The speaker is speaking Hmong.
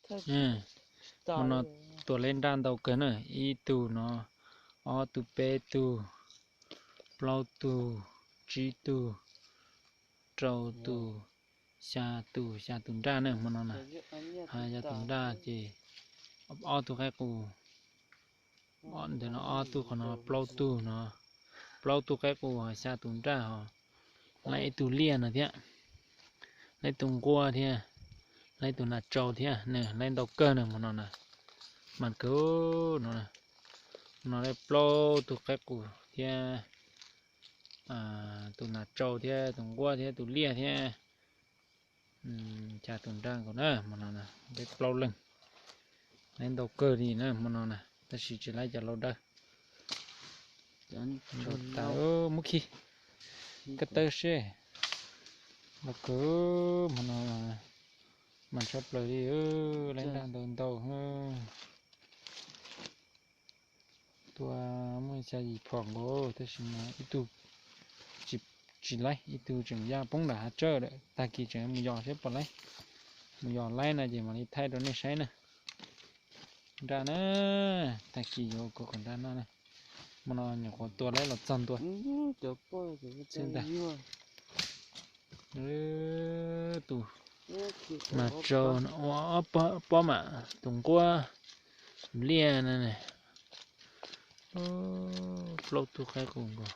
Hmo no tua leb nraj ntau kawg na, ib tug no, ob tug, peb tug, plaub tug, tsib tug, rau tus, xya tus, xya tus nraj na hmo no na. Xya tus nraj ces ob tug qaib qus, ntawm no ob tug, qhov no plaub tug no, plaub tug qaib qus, xya tus nraj ho, laib ib tug liaj no thiab, laib tus nquab thiab, laib tus nas tsau thiab, laib ntau kawg na hmo no na. Mas kawg no, hmo no laib plaub tug qaib qus thiab, tus nas tsau thiab tus nquab thiab tus liaj thiab, xya tus nraj nkaus na hmo no, laib plaub leeg. Laib ntau kawg li na hmo no na, tab sis tsis laib cov laus dawb. Muab khi kab tawb seb. Los kawg hmo no mas tshaj plaws li, laib nraj ntau ntau. Tua muaj xya yim phom nkaus tab sis mas ib tug tsis laib, ib tug tseem ya poob nram hav tsawj lawm, tag kis tseem mus yos seb puas laib. Mus yos laib no ces mam li thaij rau nej saib na. Nraj na, tag kis yuav ua kom nraj noj na. Hmo no nyuam qhuav tua laib los txog ntua. Tus nas tsau ua ob pob mam, tus nquab, tus liaj na. Plaub tug qaib qus nkaus.